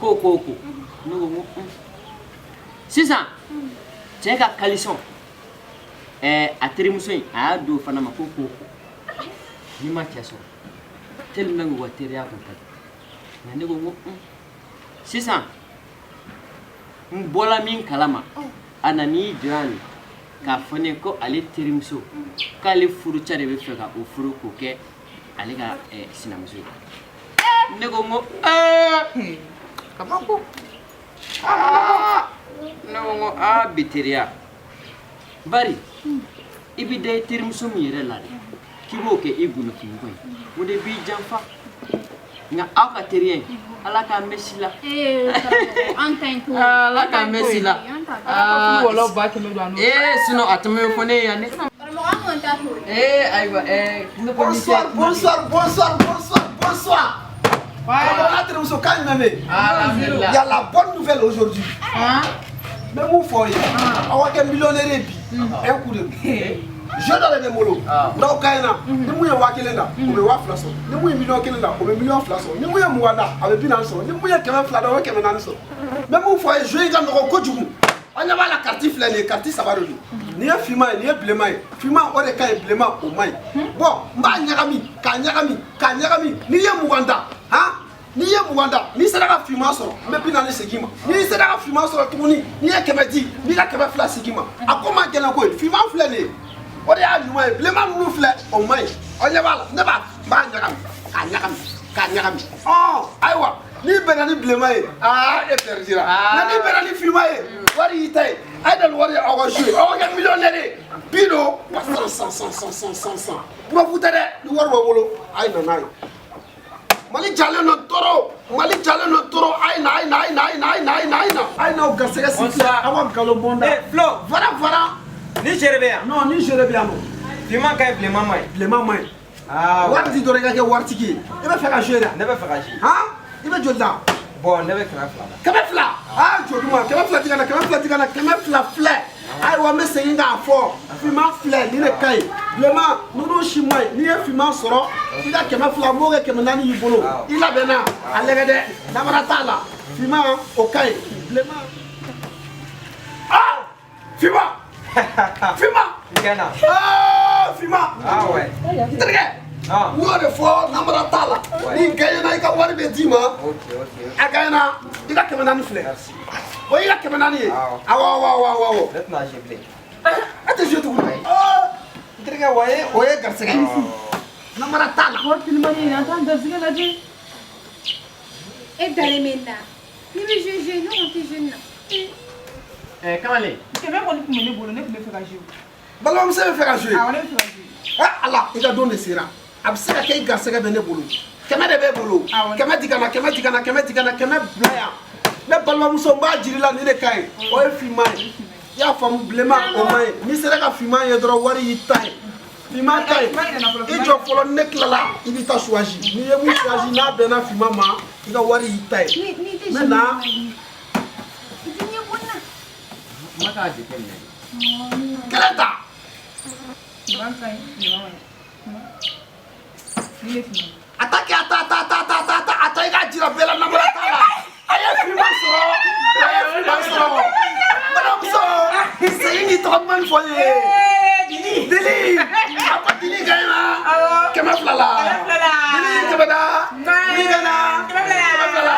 [SPEAKER 3] k'o k'o ko. Ne ko n ko un. Sisan cɛ ka caleçon, ɛɛ a terimuso in a y'a d'o fana ma ko k'o ko. N'i ma cɛ sɔrɔ, tellement que u ka teriya kun ka di. Nka ne ko n ko un. Sisan n bɔla min kalama, a nan'i jɔ yan k'a fɔ ne ko ale terimuso k'ale furucɛ de bɛ fɛ ka o furu k'o kɛ ale ka sinamuso ye. Ne ko n ko ee.
[SPEAKER 2] Kabako.
[SPEAKER 3] Ne ko n ko aa bi teriya. Bari i bɛ da i terimuso min yɛrɛ la dɛ, k'i b'o kɛ i gundofɛnko ye, o de b'i janfa. Nka aw ka teriya in, Ala k'an mɛn si la.
[SPEAKER 4] An ta in ko.
[SPEAKER 3] Ala k'an mɛn si la.
[SPEAKER 2] Wɔlɔ ba kɛmɛ don a n'o.
[SPEAKER 3] Ee sinon a tun bɛ fɔ ne ye yan dɛ.
[SPEAKER 4] Karamɔgɔ, an kɔni t'a to.
[SPEAKER 3] Ee ayiwa ɛɛ ne kɔni tɛ.
[SPEAKER 6] Bonsoir, bonsoir, bonsoir, bonsoir, bonsoir. Karamɔgɔ n'a terimuso, kan jumɛn bɛ yen?
[SPEAKER 3] Alhamdulillah.
[SPEAKER 6] Il y a la bonne nouvelle aujourd'hui. N bɛ mun fɔ aw ye? Aw ka kɛ millionnaire ye bi. Un coup de jeu dɔ de bɛ n bolo. N'aw gagnera, ni mun ye 1000 da, o bɛ 2000 sɔrɔ. Ni mun ye 1,000,000 da, o bɛ 2,000,000 sɔrɔ. Ni mun ye 20 da, a bɛ 40 sɔrɔ. Ni mun ye 200 da, o bɛ 400 sɔrɔ. N bɛ mun fɔ aw ye, jeu in ka nɔgɔn kojugu. Aw ɲɛ b'a la, carte filɛ nin ye, carte saba de don. Nin ye finman ye, nin ye bilenman ye. Finman o de ka ɲi, bilenman o man ɲi. Bon, n b'a ɲagami, k'a ɲagami, k'a ɲagami. N'i ye 20 da, han? N'i ye 20 da, n'i sera ka finman sɔrɔ, n bɛ 40 segin i ma. N'i sera ka finman sɔrɔ tuguni, n'i ye 100 di, n b'i ka 200 segin i ma. A ko man gɛlɛn koyi, finman filɛ nin ye. O de y'a ɲuman ye, bilenman ninnu filɛ, o man ɲi. Aw ɲɛ b'a la, ne b'a ɲagami, k'a ɲagami, k'a ɲagami. Ɔ ayiwa, n'i bɛnna ni bilenman ye, aa e perdira. Nka n'i bɛnna ni finman ye, wari y'i ta ye. A ye na ni wari ye, aw ka jouer, aw ka kɛ millionnaire ye. Bi don, wa 100 100 100 100 100 100 100. Preuve tɛ dɛ, ni wari b'aw bolo, a ye na n'a ye. Mali jalen don trop, Mali jalen don trop, a ye na, a ye na, a ye na, a ye na, a ye na, a ye na, a ye na. A ye n'aw garisɛgɛ sigi, aw ka nkalon bɔn da.
[SPEAKER 7] Eh Flo.
[SPEAKER 6] Fara fara.
[SPEAKER 7] Ni jeu de bɛ yan.
[SPEAKER 6] Non, ni jeu de bɛ yan nɔ.
[SPEAKER 7] Finman ka ɲi, bilenman man ɲi.
[SPEAKER 6] Bilenman man ɲi.
[SPEAKER 7] Ah.
[SPEAKER 6] Wari di dɔrɔn i ka kɛ waritigi ye. I bɛ fɛ ka jouer dɛ.
[SPEAKER 7] Ne bɛ fɛ ka jouer.
[SPEAKER 6] Han? I bɛ joli da?
[SPEAKER 7] Bon, ne bɛ 200 da.
[SPEAKER 6] 200? Ah, joli ma, 200 di ka na, 200 di ka na, 200 filɛ. Ayiwa, n bɛ segin k'a fɔ, finman filɛ, nin de ka ɲi. Bilenman, ninnu si man ɲi. N'i ye finman sɔrɔ, i ka 200, n b'o kɛ 400 y'i bolo. I labɛnna, a lajɛ dɛ, dabara t'a la. Finman, o ka ɲi. Bilenman. Ah! Finman. Finman.
[SPEAKER 7] Gana.
[SPEAKER 6] Ah, finman.
[SPEAKER 7] Ah ouais.
[SPEAKER 6] N terikɛ.
[SPEAKER 7] Ah.
[SPEAKER 6] N y'o de fɔ namara t'a la. Ni gagnera i ka wari bɛ d'i ma.
[SPEAKER 7] Ok, ok.
[SPEAKER 6] A gagnera i ka 400 filɛ.
[SPEAKER 7] Merci.
[SPEAKER 6] O y'i ka 400 ye.
[SPEAKER 7] Awɔ.
[SPEAKER 6] Awɔ awɔ awɔ awɔ.
[SPEAKER 7] Ne tɛna jouer bilen.
[SPEAKER 6] E tɛ jouer tuguni. Ah, n terikɛ wa ye o ye garisɛgɛ ye. Namara t'a la.
[SPEAKER 2] Wari telimani in an t'an garisɛgɛ lajɛ.
[SPEAKER 4] E dalen bɛ n na. N'i bɛ jouer jouer ne kɔni tɛ jouer nin na.
[SPEAKER 3] Kamalen.
[SPEAKER 2] 100 kɔni tun bɛ ne bolo, ne tun bɛ fɛ ka jouer.
[SPEAKER 6] Balimamuso bɛ fɛ ka jouer.
[SPEAKER 2] Awɔ, ne bɛ fɛ ka jouer.
[SPEAKER 6] Ah Ala, i ka don de sera. A bɛ se ka kɛ i garisɛgɛ bɛ ne bolo. 100 de b'e bolo.
[SPEAKER 2] Awɔ.
[SPEAKER 6] 100 di ka na, 100 di ka na, 100 di ka na, 100 bila yan. Ne balimamuso n b'a jiri la nin de ka ɲi. O ye finman ye. I y'a faamu bilenman o man ɲi. N'i sera ka finman ye dɔrɔn wari y'i ta ye. Finman ka ɲi. I jɔ fɔlɔ ni ne tilala i b'i ta choisi. N'i ye mun choisi n'a bɛnna finman ma i ka wari y'i ta ye.
[SPEAKER 4] N'i tɛ
[SPEAKER 6] N bɛ
[SPEAKER 4] jouer
[SPEAKER 6] na.
[SPEAKER 4] nin na. I tɛ ɲɛ bɔ n na.
[SPEAKER 3] Kuma k'a jateminɛ.
[SPEAKER 6] Kelen ta.
[SPEAKER 2] Finman ka ɲi, bilenman man ɲi. Ni ne finman.
[SPEAKER 6] A ta kɛ a ta ta ta ta ta ta a ta i k'a jira bɛɛ la namara t'a la. A ye finman sɔrɔ. A ye finman sɔrɔ. Balimamuso segin k'i tɔgɔ duman fɔ n ye.
[SPEAKER 2] Dili.
[SPEAKER 6] Dili. A ko Dili gagnera. 200 la.
[SPEAKER 2] 200 la.
[SPEAKER 6] Dili 100 da. Dili gagnera.
[SPEAKER 2] 200 la.
[SPEAKER 6] 200 la.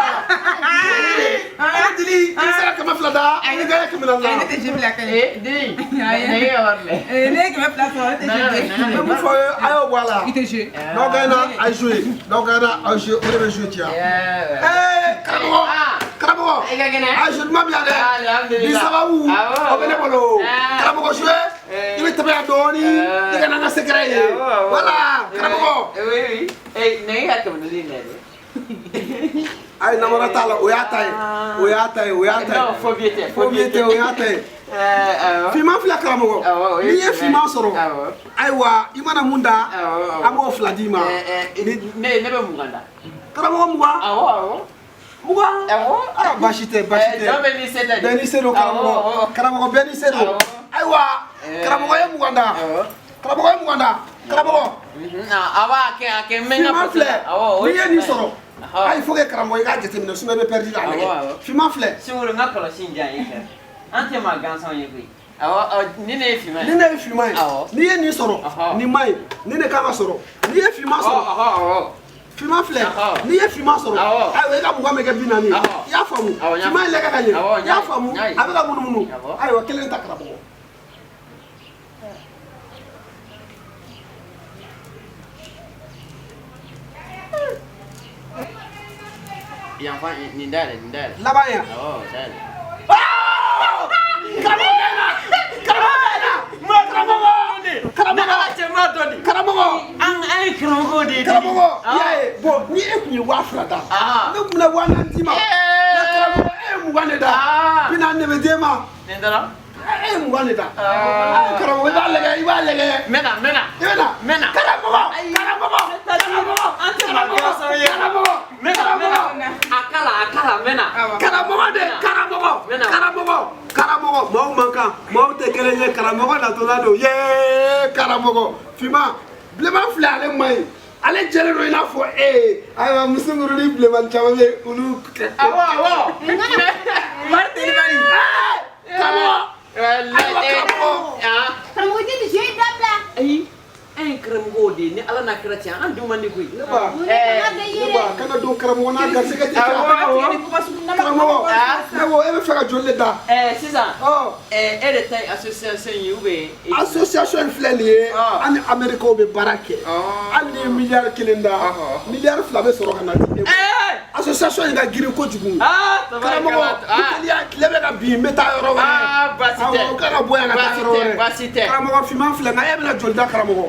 [SPEAKER 6] Dili. A ko Dili i bɛ se ka 200 da. I gagne 400 la.
[SPEAKER 2] Ayi, ne tɛ jouer bilen a ka ɲi.
[SPEAKER 3] Dili.
[SPEAKER 2] Ayi.
[SPEAKER 3] Ne ye wari minɛ.
[SPEAKER 2] Ne ye 200 sɔrɔ, ne tɛ jouer bilen.
[SPEAKER 6] N bɛ mun fɔ aw ye a y'o bɔ a la.
[SPEAKER 2] I tɛ jouer.
[SPEAKER 6] N'aw gagnera a ye jouer. N'aw gagnera a ye jouer o de bɛ jouer cɛya. Karamɔgɔ. Karamɔgɔ.
[SPEAKER 3] I ka kɛnɛ.
[SPEAKER 6] A jeu duman bɛ yan dɛ.
[SPEAKER 3] Alhamdulillah.
[SPEAKER 6] Bi sababu
[SPEAKER 3] Awɔ.
[SPEAKER 6] o bɛ ne bolo.
[SPEAKER 3] Ah.
[SPEAKER 6] Karamɔgɔ jouer. I bɛ tɛmɛ yan dɔɔni. I ka na n ka secret ye.
[SPEAKER 3] Awɔ.
[SPEAKER 6] Voilà karamɔgɔ.
[SPEAKER 3] Oui, oui. Nɛgɛ ka 400 in dɛ.
[SPEAKER 6] Ayi namara t'a la o y'a ta ye. O y'a ta ye o y'a ta ye.
[SPEAKER 3] Non, faux billet tɛ.
[SPEAKER 6] Faux billet tɛ o y'a ta ye.
[SPEAKER 3] Awɔ.
[SPEAKER 6] Finman filɛ karamɔgɔ.
[SPEAKER 3] Awɔ, o ye
[SPEAKER 6] N'i ye
[SPEAKER 3] finman
[SPEAKER 6] finman
[SPEAKER 3] ye.
[SPEAKER 6] sɔrɔ.
[SPEAKER 3] Awɔ.
[SPEAKER 6] Ayiwa i mana mun da.
[SPEAKER 3] Awɔ, awɔ.
[SPEAKER 6] An b'o fila d'i ma.
[SPEAKER 3] Ne bɛ 20 da.
[SPEAKER 6] Karamɔgɔ 20.
[SPEAKER 3] Awɔ, awɔ.
[SPEAKER 6] 20.
[SPEAKER 3] Awɔ.
[SPEAKER 6] Ah baasi tɛ baasi tɛ.
[SPEAKER 3] Jɔn bɛ n'i se ta de.
[SPEAKER 6] Bɛɛ n'i se don
[SPEAKER 3] Awɔ,
[SPEAKER 6] karamɔgɔ.
[SPEAKER 3] awɔ.
[SPEAKER 6] Karamɔgɔ bɛɛ n'i se don.
[SPEAKER 3] Awɔ.
[SPEAKER 6] Ayiwa karamɔgɔ ye 20 da.
[SPEAKER 3] Awɔ.
[SPEAKER 6] Karamɔgɔ ye 20 da. Karamɔgɔ.
[SPEAKER 3] A b'a kɛ a kɛ n bɛ n ka
[SPEAKER 6] Finman filɛ.
[SPEAKER 3] Awɔ, o
[SPEAKER 6] N'i
[SPEAKER 3] ye
[SPEAKER 6] ye nin
[SPEAKER 3] finman ye.
[SPEAKER 6] sɔrɔ.
[SPEAKER 3] Awɔ.
[SPEAKER 6] Ayi faut que karamɔgɔ i k'a jateminɛ sinon i bɛ perdu la a
[SPEAKER 3] Awɔ,
[SPEAKER 6] lajɛ.
[SPEAKER 3] awɔ.
[SPEAKER 6] Finman filɛ.
[SPEAKER 3] Sunguru n ka kɔlɔsi in diyan i fɛ. An tɛ maa gansanw ye koyi. Awɔ, ni ne ye finman ye.
[SPEAKER 6] Ni ne ye finman ye.
[SPEAKER 3] Awɔ.
[SPEAKER 6] N'i ye nin sɔrɔ.
[SPEAKER 3] Ɔhɔ.
[SPEAKER 6] Nin man ɲi. Nin de kan ka sɔrɔ. N'i ye finman sɔrɔ.
[SPEAKER 3] Ɔhɔ, awɔ.
[SPEAKER 6] Finman filɛ.
[SPEAKER 3] Ɔhɔ.
[SPEAKER 6] N'i ye finman sɔrɔ.
[SPEAKER 3] Awɔ.
[SPEAKER 6] Ayiwa i ka 20 bɛ kɛ 40 ye.
[SPEAKER 3] Ɔhɔ.
[SPEAKER 6] I y'a faamu.
[SPEAKER 3] Awɔ, n y'a
[SPEAKER 6] Finman in lajɛ ka ɲɛ.
[SPEAKER 3] Awɔ, n
[SPEAKER 6] I y'a
[SPEAKER 3] y'a ye,
[SPEAKER 6] faamu.
[SPEAKER 3] n y'a ye.
[SPEAKER 6] A bɛ ka munumunu.
[SPEAKER 3] Awɔ.
[SPEAKER 6] Ayiwa kelen ta karamɔgɔ.
[SPEAKER 3] Yan fan nin dayɛlɛ nin dayɛlɛ.
[SPEAKER 6] Laban yan.
[SPEAKER 3] Awɔ dayɛlɛ.
[SPEAKER 6] Karamɔgɔ gagnera. Karamɔgɔ gagnera. Karamɔgɔ. Karamɔgɔ.
[SPEAKER 3] Ala cɛ n b'a dɔn de.
[SPEAKER 6] Karamɔgɔ.
[SPEAKER 3] An ye karamɔgɔw de ye.
[SPEAKER 6] Karamɔgɔ i y'a ye bon ni e tun ye 2000 da
[SPEAKER 3] Ah.
[SPEAKER 6] ne tun bɛna 4000 d'i ma
[SPEAKER 3] Eh.
[SPEAKER 6] nka karamɔgɔ e ye 20 de da
[SPEAKER 3] Ah.
[SPEAKER 6] 40 de bɛ d'e ma
[SPEAKER 3] Nin dɔrɔn.
[SPEAKER 6] e ye 20 de da
[SPEAKER 3] Ah.
[SPEAKER 6] karamɔgɔ i b'a lajɛ i b'a lajɛ
[SPEAKER 3] N bɛ na n bɛ na.
[SPEAKER 6] i bɛ na
[SPEAKER 3] N bɛ na.
[SPEAKER 6] karamɔgɔ karamɔgɔ karamɔgɔ
[SPEAKER 3] An tɛ maa gansanw ye.
[SPEAKER 6] karamɔgɔ
[SPEAKER 3] N bɛ na n bɛ na. A kala a kala n bɛ na.
[SPEAKER 6] karamɔgɔ de karamɔgɔ
[SPEAKER 3] N bɛ na.
[SPEAKER 6] karamɔgɔ karamɔgɔ maaw man kan maaw tɛ kelen ye karamɔgɔ natɔla don yee karamɔgɔ finman bilenman filɛ ale man ɲi ale jɛlen don i n'a fɔ e ye ayiwa musokuru ni bilenman caman bɛ yen olu kɛ
[SPEAKER 3] Awɔ awɔ.
[SPEAKER 2] Wari telimani.
[SPEAKER 6] karamɔgɔ
[SPEAKER 3] Walayi.
[SPEAKER 6] ayiwa karamɔgɔ
[SPEAKER 3] Ah.
[SPEAKER 4] Karamɔgɔ i tɛ nin jouer in dabila.
[SPEAKER 3] Ayi. An ye karamɔgɔw de ye ni Ala n'a kira cɛ an dun man di koyi.
[SPEAKER 6] ne ba
[SPEAKER 4] Mun de kana bɛ
[SPEAKER 6] ne ba
[SPEAKER 4] yɛlɛ.
[SPEAKER 6] kana don karamɔgɔ n'a garisɛgɛ tɛ
[SPEAKER 3] Awɔ,
[SPEAKER 6] ca
[SPEAKER 3] awɔ.
[SPEAKER 6] karamɔgɔ ne ko e bɛ fɛ ka joli de da
[SPEAKER 3] Sisan.
[SPEAKER 6] ɔ
[SPEAKER 3] E de ta ye association ye ou bien.
[SPEAKER 6] association in filɛ nin ye
[SPEAKER 3] Ah.
[SPEAKER 6] an ni américains bɛ baara kɛ hali ni ye miliyari 1 da
[SPEAKER 7] Ɔhɔ.
[SPEAKER 6] miliyari 2 bɛ sɔrɔ ka na di e ma association in ka girin kojugu
[SPEAKER 3] Ah,
[SPEAKER 6] karamɔgɔ ni teliya tile bɛ ka bin n bɛ taa yɔrɔ wɛrɛ
[SPEAKER 3] Ah, baasi tɛ.
[SPEAKER 6] Awɔ, o kan ka bɔ yan ka taa
[SPEAKER 3] Baasi
[SPEAKER 6] yɔrɔ
[SPEAKER 3] tɛ,
[SPEAKER 6] wɛrɛ
[SPEAKER 3] baasi tɛ.
[SPEAKER 6] karamɔgɔ finman filɛ nka e bɛna joli da karamɔgɔ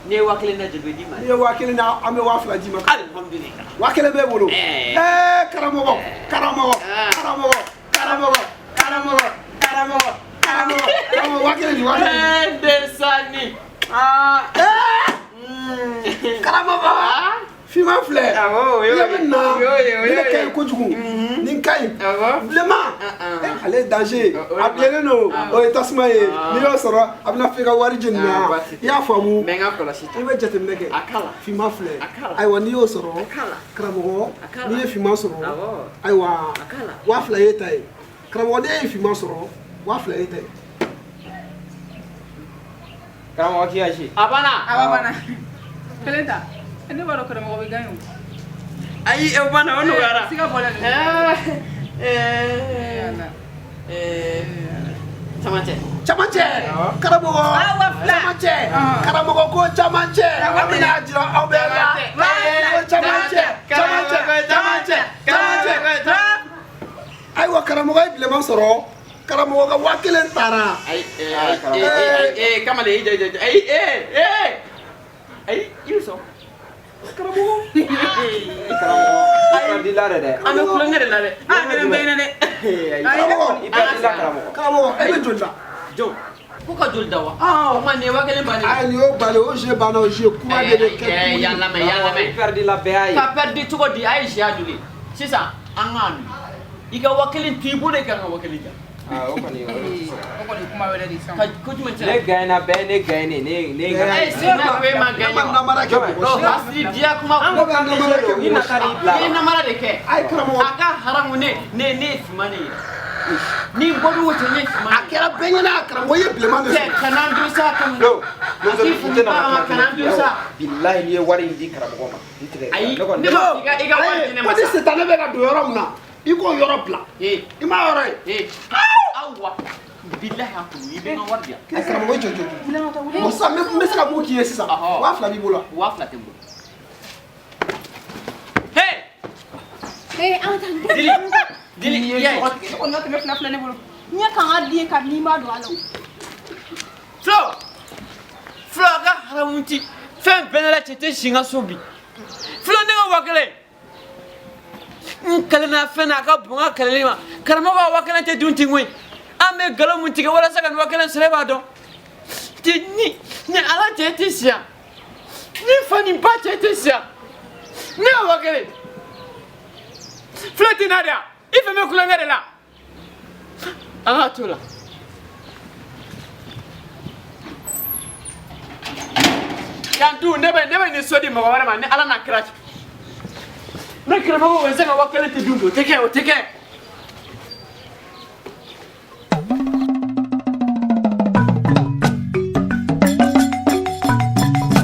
[SPEAKER 3] Ne ye 1000 da joli bɛ d'i ma.
[SPEAKER 6] n'i ye 1000 da an bɛ 2000 d'i ma
[SPEAKER 3] Alihamudulila.
[SPEAKER 6] 1000 b'e bolo
[SPEAKER 3] Eh.
[SPEAKER 6] ɛɛ karamɔgɔ karamɔgɔ
[SPEAKER 3] Ah.
[SPEAKER 6] karamɔgɔ karamɔgɔ karamɔgɔ karamɔgɔ karamɔgɔ karamɔgɔ 1000 di 1000 di
[SPEAKER 3] Desani. Ah.
[SPEAKER 6] ɛɛ karamɔgɔ
[SPEAKER 3] Ah.
[SPEAKER 6] finman filɛ
[SPEAKER 7] Awɔ, o
[SPEAKER 6] i
[SPEAKER 7] y'o
[SPEAKER 6] bɛ
[SPEAKER 7] ye.
[SPEAKER 6] na
[SPEAKER 7] O y'o ye, o
[SPEAKER 6] ne
[SPEAKER 7] y'o
[SPEAKER 6] ka
[SPEAKER 7] ye.
[SPEAKER 6] ɲi kojugu nin ka ɲi
[SPEAKER 7] Awɔ.
[SPEAKER 6] bilenman
[SPEAKER 3] Ah,
[SPEAKER 6] eh, ale ye danger ye
[SPEAKER 7] O- o ye
[SPEAKER 6] a bilennen don
[SPEAKER 3] Ah.
[SPEAKER 6] o ye tasuma ye
[SPEAKER 3] Ah.
[SPEAKER 6] n'i y'o sɔrɔ a bɛna f'i ka wari jeni
[SPEAKER 7] Ah,
[SPEAKER 6] na
[SPEAKER 7] baasi tɛ.
[SPEAKER 6] i y'a faamu
[SPEAKER 7] N bɛ n ka kɔlɔsi ta.
[SPEAKER 6] i bɛ jateminɛ kɛ
[SPEAKER 3] A kala.
[SPEAKER 6] finman filɛ
[SPEAKER 3] A kala.
[SPEAKER 6] ayiwa n'i y'o sɔrɔ
[SPEAKER 3] A kala.
[SPEAKER 6] karamɔgɔ
[SPEAKER 3] A kala.
[SPEAKER 6] n'i ye finman sɔrɔ
[SPEAKER 3] Awɔ.
[SPEAKER 6] ayiwa
[SPEAKER 3] A kala.
[SPEAKER 6] 2000 y'e ta ye karamɔgɔ n'e ye finman sɔrɔ 2000 ye ta ye.
[SPEAKER 7] Karamɔgɔ k'i ka se.
[SPEAKER 3] A banna.
[SPEAKER 2] A b'a banna. Kelen ta. Ne b'a dɔn karamɔgɔ bɛ gagner o.
[SPEAKER 3] Ayi, o banna, o nɔgɔyara.
[SPEAKER 2] Siga bɔlen don.
[SPEAKER 3] Camancɛ.
[SPEAKER 6] Camancɛ. Karamɔgɔ.
[SPEAKER 2] 2000.
[SPEAKER 6] Camancɛ. Karamɔgɔ ko camancɛ. An bɛna jira aw bɛɛ la. Ko camancɛ. Camancɛ. Camancɛ. Camancɛ. Ayiwa karamɔgɔ ye bilenman sɔrɔ. Karamɔgɔ ka 1000 taara.
[SPEAKER 3] Ayi, kamalen, i jɔ i jɔ. Ayi, ayi, i bɛ sɔn.
[SPEAKER 6] Karamɔgɔ.
[SPEAKER 7] Karamɔgɔ, i perdu la dɛ.
[SPEAKER 3] An bɛ kulonkɛ de la dɛ.
[SPEAKER 2] Ah, ne bɛ n bɛn dɛ.
[SPEAKER 6] Karamɔgɔ.
[SPEAKER 7] I perdu la karamɔgɔ.
[SPEAKER 6] Karamɔgɔ, e bɛ joli la?
[SPEAKER 3] Jɔn. Ko ka joli da wa? O kuma nin ye 1000 bannen.
[SPEAKER 6] Ayi, nin y'o balen, o jeu banna, o jeu kura de bɛ kɛ tuguni.
[SPEAKER 3] Yan lamɛn, yan lamɛn.
[SPEAKER 7] I perdu la bɛɛ y'a ye.
[SPEAKER 3] Ka perdu cogo di? A ye si a joli. Sisan, an k'a nu. I ka 1000 to i bolo, i ka n ka 1000 di.
[SPEAKER 7] Ah, o kɔni, o tɛ se ka.
[SPEAKER 2] O kɔni kuma wɛrɛ de sisan.
[SPEAKER 3] Ka ko jumɛn tɛ?
[SPEAKER 7] Ne gagné na bɛɛ ne gagné ne
[SPEAKER 3] Eh, sina ko e ma
[SPEAKER 6] Ne
[SPEAKER 3] gagné
[SPEAKER 6] ma
[SPEAKER 3] wa?
[SPEAKER 6] namara kɛ mɔgɔ si la.
[SPEAKER 3] Asiri diya kuma
[SPEAKER 6] Ne ma namara kɛ
[SPEAKER 7] Ni
[SPEAKER 6] mɔgɔ si
[SPEAKER 7] nata
[SPEAKER 6] la.
[SPEAKER 7] de y'i bila.
[SPEAKER 3] I ye namara de kɛ.
[SPEAKER 6] Ayi, karamɔgɔ.
[SPEAKER 3] A ka haramu ne ye finman de ye. Ni n bɔdon o cɛ n ye finman
[SPEAKER 6] A
[SPEAKER 3] de ye.
[SPEAKER 6] kɛra bɛɛ ɲɛna, karamɔgɔ ye bilenman de
[SPEAKER 3] Cɛ
[SPEAKER 6] sɔrɔ.
[SPEAKER 3] kana n dun sa kama.
[SPEAKER 7] No,
[SPEAKER 3] A k'i funu ba ma kana n dun sa.
[SPEAKER 7] Bilahi n'i ye wari in di karamɔgɔ ma, n tigɛ.
[SPEAKER 3] Ayi,
[SPEAKER 7] Ne kɔni
[SPEAKER 3] ne ma i ka wari di ne ma
[SPEAKER 6] Ko ni
[SPEAKER 3] sa.
[SPEAKER 6] sitanɛ bɛ ka don yɔrɔ min na, i k'o yɔrɔ bila.
[SPEAKER 3] Ee,
[SPEAKER 6] I m'a yɔrɔ ye.
[SPEAKER 3] ee, awa. Bilahi a kunu i bɛ n ka wari di yan.
[SPEAKER 6] Ayi, karamɔgɔ, i jɔ jɔ jɔ. Bon, sisan n bɛ se ka mun k'i ye sisan? 2000 b'i bolo.
[SPEAKER 3] 2000 tɛ n bolo. Hey!
[SPEAKER 4] Eh, an ka taa.
[SPEAKER 3] Dili, Dili, i y'a ye.
[SPEAKER 2] Ne kɔni ka 200 filɛ ne bolo.
[SPEAKER 4] N ye kanga di ye kabini i ma don a la o.
[SPEAKER 3] Flo! Flo, a ka haramu ti. Fɛn bɛɛ ne la cɛ tɛ si n ka so bi. Flo, ne ka 1000. N kalenna fɛn na, a ka bon n ka kaleli ma. Karamɔgɔ ka 1000 tɛ dun ten koyi. An bɛ nkalon mun tigɛ walasa ka nin 1000 sɔrɔ, e b'a dɔn. Ti ni Ala cɛ tɛ si yan. Ni fa ni ba cɛ tɛ si yan. Ne ka 1000. Flo tɛ na de yan. I fɛn bɛ kulonkɛ de la. An ka t'o la. Yan dun ne bɛ nin so di mɔgɔ wɛrɛ ma ni Ala n'a kira cɛ. Ne karamɔgɔ bɛ se ka 1000 tɛ dun o tɛ kɛ o tɛ kɛ.